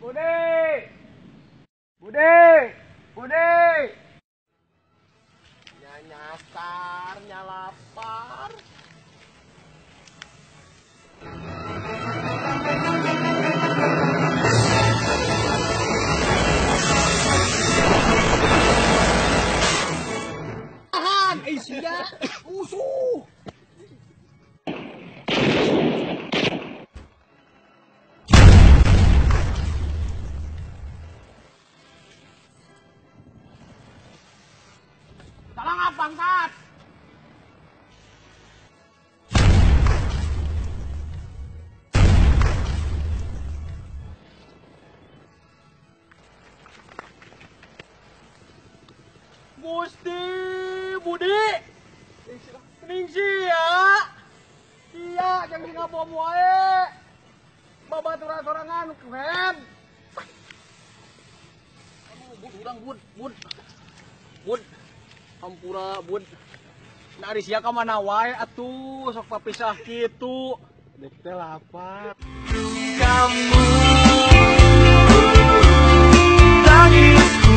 Budi. Budi. Budi. Nyasar, nyalapar. Tahan, sia, usuh. Tolong bangsat. Gusti Budi. Ning sia. Iya, jangan ngabom wae. Babaturan sorangan keren. Bud urang bud, bud. Bud. Ampura bud. Nah ari sia ka mana wae atuh sok papisah kitu. Dek teh lapar. Kamu tangisku,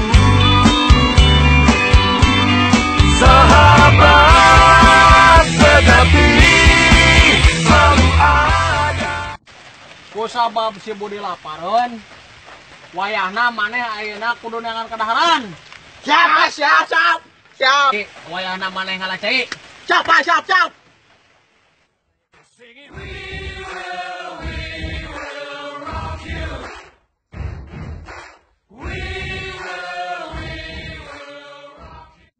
sahabat sejati selalu ada. Ku sabab si Budi lapareun, wayahna maneh ayeuna kudu neangan kadaharan. Siap, siap, siap. Siap. Wayahna maneh ngala cai. Siap, Pak, siap, siap. We will rock you. We will rock you.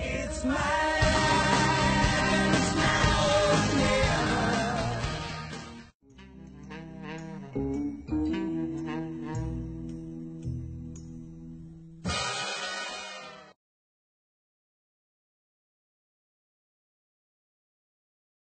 It's my